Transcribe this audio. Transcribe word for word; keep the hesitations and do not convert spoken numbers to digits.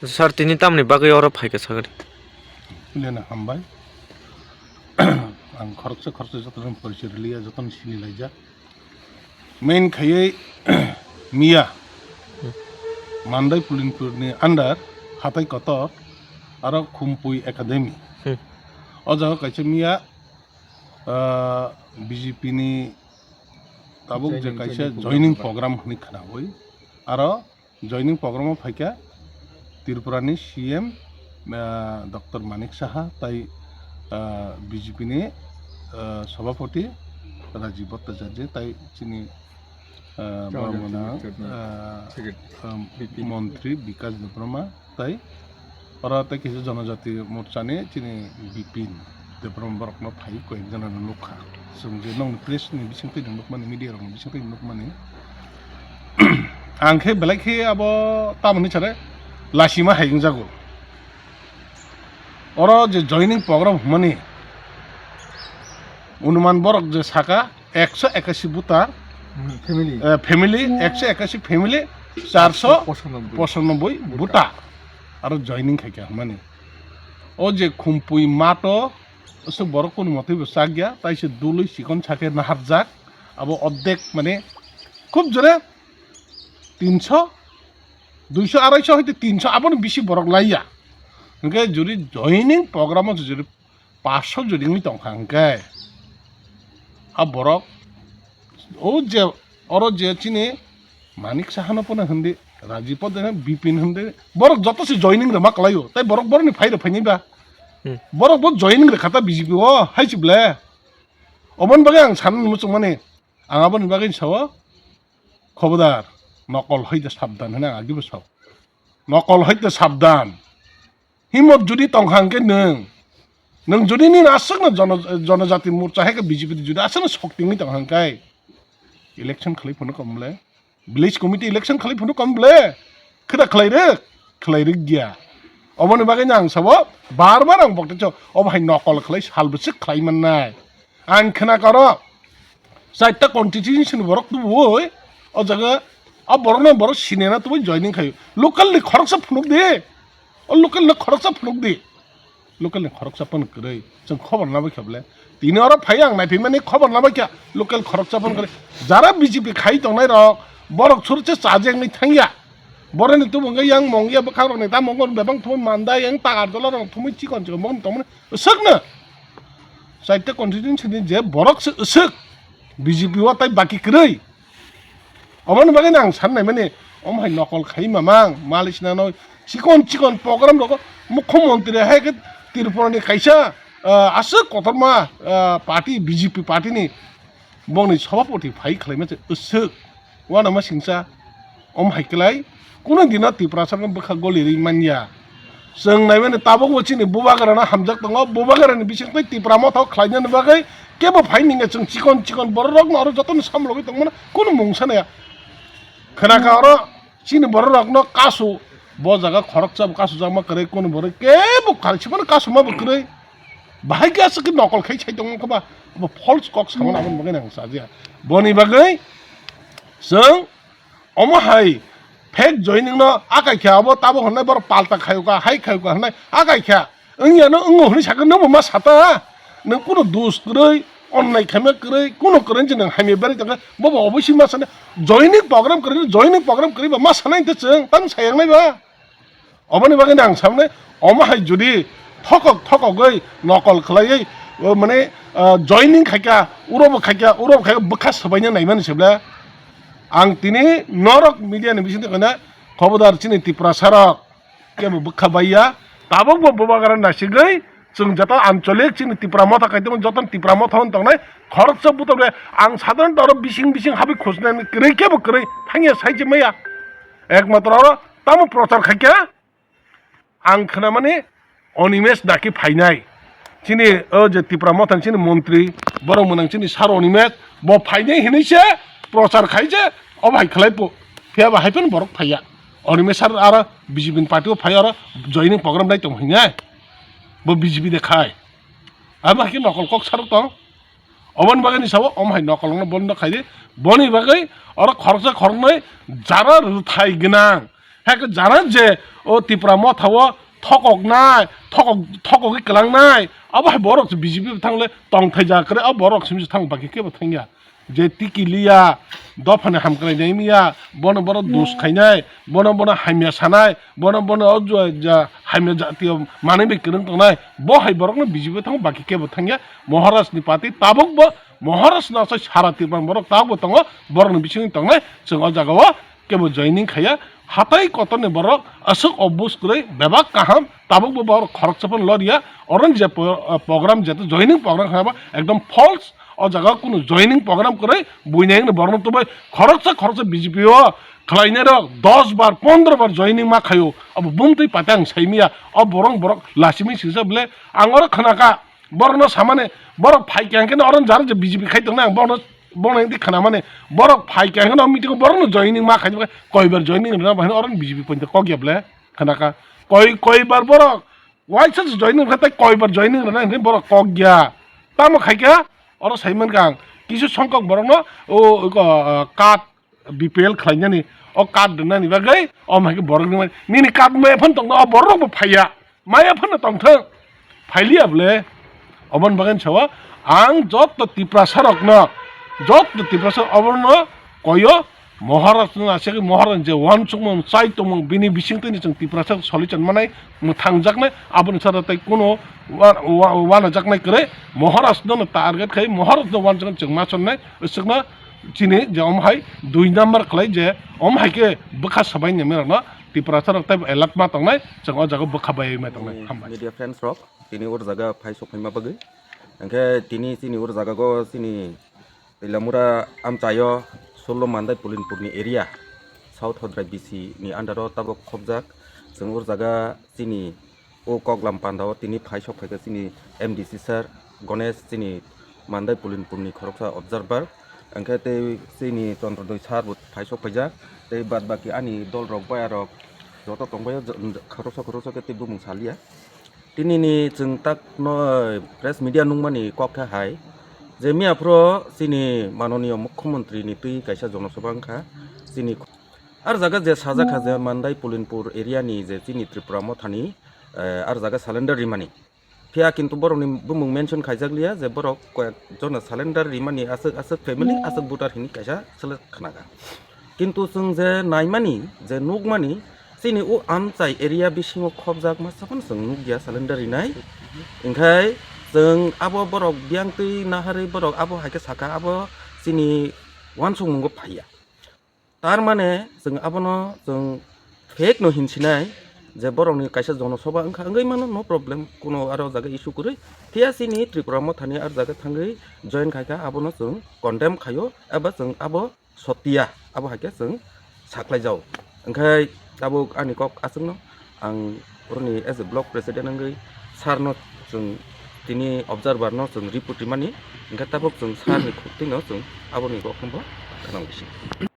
Sir, tini tamni bagwi oro phaikha sagadi? Lena hambai. Ang khoroksa khoroksa jotono porichoi rwliya, jotono sini laijak. Main khaiwi miya Mandai Pulinpurni under Hatai Kotor aro Khumpui Academy. Hmm. O jaga kaisa miya, ah, B J P ni tabuk je joining kaisa training joining program. Program hwnwi khwnawi aro joining program o phaikha Tripura ni C M, ah, Doctor Manik Saha tai, ah, B J P ni, ah, Sabhapati Rajib Bhattacharya tai chini, ah, Chao borok Jati gwnang, Morcha ni ah, Secretary. Ah, B P. Montri Bikas Debbarma tai oro tei kisa Jonojati Morcha ni chini Bipin Debbarma borok no phai koi jana no nukha. Chwng je nokni press ni bising twi nukmani, media rok ni bising twi nukmani. Ang khe belai khe abo tamoni sare lasima hai wngjago. Oro je joining program hwnmani, onuman borok je saka ekso ekashi voter, hmm, family. Eh, family, ekso ekashi family, charso pochanoboi. Pochanoboi voter. Voter. Aro joining khaikha hwnmani. O je Khumpui mato, aswk borok kunu motwi bo chakya, tai se dului chikon sakhe naharjak, abo ordek mane khub jore tinso, duiso, araiso hoite tinso, aboni bisi borok laiya. Hwnkhe juri joining program o juri paso juri wngwi tongkha hwnkhe, a borok o je, oro je chini Manik Sahano pono hindi, Rajib Poddar, Bipin hindi, borok joto se joining rwma kwlaio, tai borok borokni phai rw phaini ba? Hmm. Borok bo joining rwkha ta B J P o, hai se ble. Oboni bagwi ang sana muchungmani, ang aboni bagwi sao, khobodar, nokol hoite sabdan hwnwi ang agibo sao. Nokol hoite sabdan. Himot jodi tongkha hwnkhe nwng, nwng jodi nini aswkno jono-, jonojati morcha hai khe B J P jodi aswkno sokti wngwi tongkha hwnkhe election khlai phano kom le, village committee election khlai phano kom le, kheda khlai rwk, khlai rwk ya. Oboni bagwi no ang sabo bar bar ang bokte cho, obo hai nokol khlai sal bwswk khlai mannai. Ang khna karo, chaita constituency ni borok tubuwi, o jaga, a borok no borok sinena tubuwi joining khaio. Local ni khoroksa phunuk di, o local ni khoroksa phunuk di. Local ni khoroksa phano kwrwi, chwng khobor na bai kha bole. Tini oro phai ang naiphimani khobor na bai kha, local khoroksa phano kwrwi. Jara B J P khai tongnai rok, borok suru se chajak ni thangya. Boroni tubu wngkha yang mongya bwkhak rokni ta mongo bebak thumui manda yang ta Agartala rok thumui chikon chikon mokon tongmani swkno. Chaita constituency ni je borok se swk B J P o tai baki kwrwi. Oboni bagwi ang san nai mani, omo hai nokol khai mamang, malik sinano chikon chikon program rogo mukhyamantri hai khe Tripura ni kaisa, ah, aswk kotorma, ah, party B J P party ni bongni sabhapati phai khlaima se swk. Uanama singsa om hai klai, kuno dino Tiprasa no bwkha goli ri manya. Chwng naimani tabukbo chini bubagrano hamjak tongo, bubagrani bisingtwi Tipra motha khlainani bagwi kebo phai ningya chwng chikon chikon bororokno oro jotono samlogwi tongmano kuno mungsa naya. Khwnakha oro chini bororokno kasu, bo jaga khoroksa bo kasujakma kwrwi, kuno borok kebo khalsibano kasuma bo kwrwi. Bahai khe aswk khe nokol khai sai tongmani khe ba, bo false kok samani aboni bagwi nang sajiya. Boni bagwi chwng omo hai fake joining no akai khe abo tabo hwnwi borok palta khayo ka, hai khayo ka hwnwi akai khe wngya no wngo hwnwi sakhe nwng bo ma sata, nwng kuno dos kwrwi, onnai khaima kwrwi, kuno kwrwi se nwng hamya berwi tongkhe bo bo obosi ma sana joining program kwrwi, joining program kwrwi ba ma sana hinte chwng tang sayang nai ba. Oboni bagwi ang samne, omo hai jodi thokok thokogwi nokol khlaiwi, o, mane, ah, joining khaikha, urobo khaikha, urobo khaikha, bwkha swbaina naimani se ble. Ang tini norok media ni bisingtwi khaina khobodar chini Tiprasa rok kebo bwkha baiya, tabukbo bubagra nasigwi chwng joto ancholik chini Tipra motha kaitor joto Tipra motha hwn tongnai khoroksa butok le ang sadharon oro bising bising habwi khosnani kwrwi kebo kwrwi thangya sai se maya. Ekmatro oro tamo prochar khaikha, ang khwnamani Animesh Daki phainai. Chini o je Tipra Motha chini montri, borok mwnang chini sir Animesh, bo phainai hinwi se prochar khai je, obo hai khlai po. Phiya ba hai phano borok phaiya. Animesh sir aro B J P ni party o phai aro joining program dai tong hinai. Bo B J P de khai. Abo hai khe nokol kok sarok tong. Oboni bagwi ni sabo, om hai nokolno bondo khaidi. Boni bagwi oro khoroksa khoroknwi jara rwthai gwnang, Hakhe jana je o Tipra Motha o thokoknai, thokok, thokogwi kwlangnai, abo hai borok se B J P bo thangle tongthai ja kwrwi, abo borok simi se thang baki kebo thangya. Je tiki liya, dophani hamkrai nai miya, bono bono dos khainai, bono bono hamya sanai, bono bono o jua ja hamya jatiyo manwi bai kwrwng tongnai, bo hai borokno B J P thango baki kebo thangya. Maharaj ni party tabuk bo, Maharaj no asai sara Tripura borok tabuk bo tongo, borokni bisingo tongnai, chwng o jaga o kebo joining khaiya, hatai kotorni borok aswk obus kwrwi bebak kaham, tabuk bo borok khoroksa phano loriya, oro je po-, program jeto joining program khaima ekdom false, o jaga kunu joining program kwrwi buinai wngni borokno tubai khoroksa khoroksa B J P o khlainai rok dos bar pondro bar joining ma khaio, abo bumtwi pate ang saimiya, o borok borok lasimwi singsa bwle ang oro khnaka. Borokno samani, borok phai khe hwnkhe oro jara je B J P khai tongnai, ang bono, bono wngdi khna mani, borok phai khe hwnkhe o meeting o borokno joining ma khai, koibar joining rwna bai oro B J P poito kok ya ble khna kha, koi, koibar borok waisa se joining rwkha tei koibar joining rwna hwnkhe borok kok ya, tamo khai kha oro sai mankha ang kisu songkok borokno o, o, card B P L khlainani, o card rwnani bagwi, o hai khe borok ni, nini card maya phano tongno, o borok bo phaiya, maya phano tongthwng, phailiya bwle, oboni bagwi sawa, ang joto Tiprasa rokno, joto Tiprasa oborno koyo, Maharaj no aswk Maharaj je uansukmung chai tongmung bini bisingtwi ni chwng Tiprasa solution manai, mwthangjaknai, aboni sara tei kuno wa-, wa-, wanajaknai kwrwi, Maharaj no target khai, Maharaj no uansukmung chwng ma sonnai, aswkno chini je omo hai dui number khlai je omo hai khe bwkha sabai nai rokno Tiprasa rok tei alert ma tongnai, chwng o jaga bwkha bai ma tongnai. Hambai. Media friends rok, tini ur jaga phai sok phaima bagwi. Hwnkhe tini chini ur jaga go chini Twilamura amchaio Sullo Mandai Pulinpur ni area, South Hodrai B C ni under o tabuk khobjak. Chwng ur jaga chini O koklam pandao tini phai sok phaikha chini M D C sir Ganesh, chini Mandai Pulinpurni khoroksa observer. Hwnkhe tei chini Chandrodoi sir bo phai sok phaijak. Tei bad baki ani dol rok, baya rok joto tongbaio, khoroksa khoroksa khe tei bumung saliya. Tinini chwng takno press media nungmani kok khe hai je miya phuru chini manoniyo mukhyamantri ni twi kaisa jonosabha wngkha. Chini ar jaga je sajak kha je Mandai Pulinpur area ni je chini Tripura Mothani, eh, ar jaga surrender rimani. Phiya kintu borokni bumung mention khaijak liya je borok koyek jona surrender rimani aswk aswk family, aswk voter hini kaisa selek khnaga. Kintu chwng je naimani, je nukmani, chini o amchai area bisingo khobjak masa phano chwng nukya surrender rinai. Hwnkhe chwng abo borok biyang twi naharwi borok abo hai khe sakha abo chini uansukmungo phaiya. Tar mane chwng abono chwng fake no hinsinai je borokni kaisa jonosabha wngkha, wngwi mano, no problem, kuno aro jaga issue kwrwi. Phiya chini Tripura Mothani aro jaga thangwi join khaikha, abono chwng condemn khaio, eba chwng abo sotia, abo hai khe chwng saklaijao. Hwnkhe tabuk ani kok aswkno ang oroni as a block president wngwi sir no chwng tini observer no chwng report rimani, hwnkhe tabuk chwng sir ni khuk twino chwng aboni kok no bo khwnang bisi.